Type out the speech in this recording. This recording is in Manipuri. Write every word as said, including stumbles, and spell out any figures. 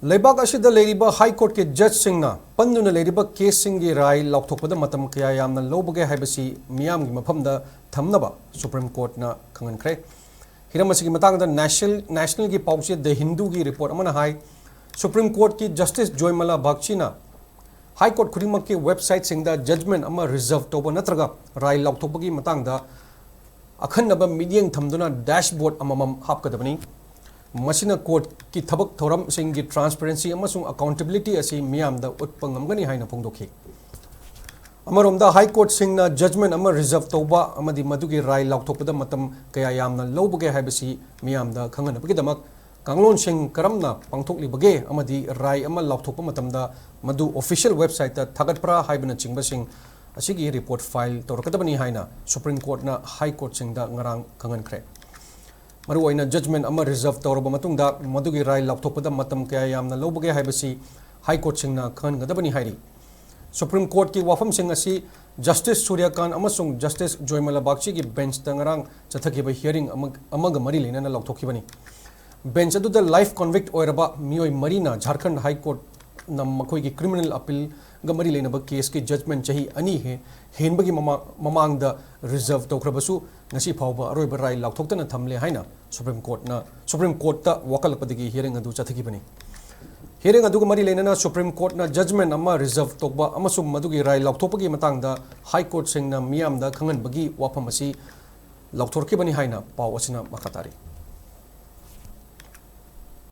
ꯂꯩꯕꯥꯛ ꯑꯁꯤꯗ ꯂꯩꯔꯤꯕ ꯍꯥꯏ ꯀꯣꯔꯠꯀꯤ ꯖꯖꯁꯤꯡꯅ ꯄꯟꯗꯨꯅ ꯂꯩꯔꯤꯕ ꯀꯦꯁꯁꯤꯡꯒꯤ ꯔꯥꯏ ꯂꯥꯎꯊꯣꯛꯄꯗ ꯃꯇꯝ ꯀꯌꯥ ꯌꯥꯝꯅ ꯂꯧꯕꯒꯦ ꯍꯥꯏꯕꯁꯤ ꯃꯤꯌꯥꯝꯒꯤ ꯃꯐꯝꯗ ꯊꯝꯅꯕ ꯁꯨꯄ꯭ꯔꯤꯝ ꯀꯣꯔꯠꯅ ꯈꯪꯍꯟꯈ꯭ꯔꯦ꯫ ꯍꯤꯔꯝ ꯑꯁꯤꯒꯤ ꯃꯇꯥꯡꯗ ꯅꯦꯁꯅꯦꯜ ꯅꯦꯁꯅꯦꯜꯒꯤ ꯄꯥꯎꯆꯦ ꯗ ꯍꯤꯟꯗꯨꯒꯤ ꯔꯤꯄꯣꯔꯠ ꯑꯃꯅ ꯍꯥꯏ, ꯁꯨꯄ꯭ꯔꯤꯝ ꯀꯣꯔꯠꯀꯤ ꯖꯁꯇꯤꯁ ꯖꯣꯏꯃꯂꯥ ꯕꯥꯒꯆꯤꯅ ꯍꯥꯏ ꯀꯣꯔꯠ ꯈꯨꯗꯤꯡꯃꯛꯀꯤ ꯋꯦꯕꯁꯥꯏꯠꯁꯤꯡꯗ ꯖꯖꯃꯦꯟ ꯑꯃ ꯔꯤꯖꯔꯚ ꯇꯧꯕ ꯅꯠꯇ꯭ꯔꯒ ꯔꯥꯏ ꯂꯥꯎꯊꯣꯛꯄꯒꯤ ꯃꯇꯥꯡꯗ ꯑꯈꯟꯅꯕ ꯃꯤꯠꯌꯦꯡ ꯊꯝꯗꯨꯅ ꯗꯦꯁꯕꯣꯔꯗ ꯑꯃꯃꯝ ꯍꯥꯞꯀꯗꯕꯅꯤ꯫ ꯃꯁꯤꯅ ꯀꯣꯔꯠꯀꯤ ꯊꯕꯛ ꯊꯧꯔꯝꯁꯤꯡꯒꯤ ꯇ꯭ꯔꯥꯟꯁꯄꯦꯔꯦꯟꯁꯤ ꯑꯃꯁꯨꯡ ꯑꯦꯀꯥꯎꯟꯇꯦꯕꯤꯂꯤꯇꯤ ꯑꯁꯤ ꯃꯤꯌꯥꯝꯗ ꯎꯠꯄ ꯉꯝꯒꯅꯤ ꯍꯥꯏꯅ ꯐꯣꯡꯗꯣꯛꯈꯤ꯫ ꯑꯃꯔꯣꯝꯗ, ꯍꯥꯏ ꯀꯣꯔꯠꯁꯤꯡꯅ ꯖꯖꯃꯦꯟ ꯑꯃ ꯔꯤꯖꯔꯚ ꯇꯧꯕ ꯑꯃꯗꯤ ꯃꯗꯨꯒꯤ ꯔꯥꯏ ꯂꯥꯎꯊꯣꯛꯄꯗ ꯃꯇꯝ ꯀꯌꯥ ꯌꯥꯝꯅ ꯂꯧꯕꯒꯦ ꯍꯥꯏꯕꯁꯤ ꯃꯤꯌꯥꯝꯗ ꯈꯪꯍꯟꯅꯕꯒꯤꯗꯃꯛ ꯀꯥꯡꯂꯣꯟꯁꯤꯡ ꯀꯔꯝꯅ ꯄꯥꯡꯊꯣꯛꯂꯤꯕꯒꯦ ꯑꯃꯗꯤ ꯔꯥꯏ ꯑꯃ ꯂꯥꯎꯊꯣꯛꯄ ꯃꯇꯝꯗ ꯃꯗꯨ ꯑꯣꯐꯤꯁꯤꯌꯦꯜ ꯋꯦꯕꯁꯥꯏꯠꯇ ꯊꯥꯒꯠꯄ꯭ꯔꯥ ꯍꯥꯏꯕꯅꯆꯤꯡꯕꯁꯤꯡ ꯑꯁꯤꯒꯤ ꯔꯤꯄꯣꯔꯠ ꯐꯥꯏꯜ ꯇꯧꯔꯛꯀꯗꯕꯅꯤ ꯍꯥꯏꯅ ꯁꯨꯄ꯭ꯔꯤꯝ ꯀꯣꯔꯠꯅ ꯍꯥꯏ ꯀꯣꯔꯠꯁꯤꯡꯗ ꯉꯔꯥꯡ ꯈꯪꯍꯟꯈ꯭ꯔꯦ꯫ ꯃꯔꯨꯑꯣꯏꯅ ꯖꯖꯃꯦꯟ ꯑꯃ ꯔꯤꯖꯔꯚ ꯇꯧꯔꯕ ꯃꯇꯨꯡꯗ ꯃꯗꯨꯒꯤ ꯔꯥꯏ ꯂꯥꯎꯊꯣꯛꯄꯗ ꯃꯇꯝ ꯀꯌꯥ ꯌꯥꯝꯅ ꯂꯧꯕꯒꯦ ꯍꯥꯏꯕꯁꯤ ꯍꯥꯏ ꯀꯣꯔꯠꯁꯤꯡꯅ ꯈꯪꯍꯟꯒꯗꯕꯅꯤ ꯍꯥꯏꯔꯤ꯫ ꯁꯨꯄ꯭ꯔꯤꯝ ꯀꯣꯔꯠꯀꯤ ꯋꯥꯐꯝꯁꯤꯡ ꯑꯁꯤ ꯖꯁꯇꯤꯁ ꯁꯨꯔ꯭ꯌꯀꯥꯟ ꯑꯃꯁꯨꯡ ꯖꯁꯇꯤꯁ ꯖꯣꯏꯃꯂꯥ ꯕꯥꯒꯆꯤꯒꯤ ꯕꯦꯟꯆꯇ ꯉꯔꯥꯡ ꯆꯠꯊꯈꯤꯕ ꯍꯤꯌꯔꯤꯡ ꯑꯃ-, ꯑꯃꯒ ꯃꯔꯤ ꯂꯩꯅꯅ ꯂꯥꯎꯊꯣꯛꯈꯤꯕꯅꯤ꯫ ꯕꯦꯟꯆ ꯑꯗꯨꯗ ꯂꯥꯏꯐ ꯀꯟꯚꯤꯛ ꯑꯣꯏꯔꯕ ꯃꯤꯑꯣꯏ ꯃꯔꯤꯅ ꯖꯥꯔꯈꯟꯗ ꯍꯥꯏ ꯀꯣꯔꯠꯅ ꯃꯈꯣꯏꯒꯤ ꯀ꯭ꯔꯤꯃꯤꯅꯦꯜ ꯑꯄꯤꯜꯒ ꯃꯔꯤ ꯂꯩꯅꯕ ꯀꯦꯁꯀꯤ ꯖꯖꯃꯦꯟ ꯆꯍꯤ ꯑꯅꯤ ꯍꯦ-, ꯍꯦꯟꯕꯒꯤ ꯃꯃꯥ-, ꯃꯃꯥꯡꯗ ꯔꯤꯖꯔꯚ ꯇꯧꯈ꯭ꯔꯕꯁꯨ, ꯉꯁꯤ ꯐꯥꯎꯕ ꯑꯔꯣꯏꯕ ꯔꯥꯏ ꯂꯥꯎꯊꯣꯛꯇꯅ ꯊꯝꯂꯦ ꯍꯥꯏꯅ ꯁꯨꯄ꯭ꯔꯤꯝ ꯀꯣꯔꯠꯅ, ꯁꯨꯄ꯭ꯔꯤꯝ ꯀꯣꯔꯠꯇ ꯋꯥꯀꯠꯂꯛꯄꯗꯒꯤ ꯍꯤꯌꯔꯤꯡ ꯑꯗꯨ ꯆꯠꯊꯈꯤꯕꯅꯤ꯫ ꯍꯤꯌꯔꯤꯡ ꯑꯗꯨꯒ ꯃꯔꯤ ꯂꯩꯅꯅ ꯁꯨꯄ꯭ꯔꯤꯝ ꯀꯣꯔꯠꯅ ꯖꯖꯃꯦꯟ ꯑꯃ ꯔꯤꯖꯔꯚ ꯇꯧꯕ ꯑꯃꯁꯨꯡ ꯃꯗꯨꯒꯤ ꯔꯥꯏ ꯂꯥꯎꯊꯣꯛꯄꯒꯤ ꯃꯇꯥꯡꯗ ꯍꯥꯏ ꯀꯣꯔꯠꯁꯤꯡꯅ ꯃꯤꯌꯥꯝꯗ ꯈꯪꯍꯟꯕꯒꯤ ꯋꯥꯐꯝ ꯑꯁꯤ ꯂꯥꯎꯊꯣꯔꯛꯈꯤꯕꯅꯤ ꯍꯥꯏꯅ ꯄꯥꯎ ꯑꯁꯤꯅ ꯃꯈꯥ ꯇꯥꯔꯤ꯫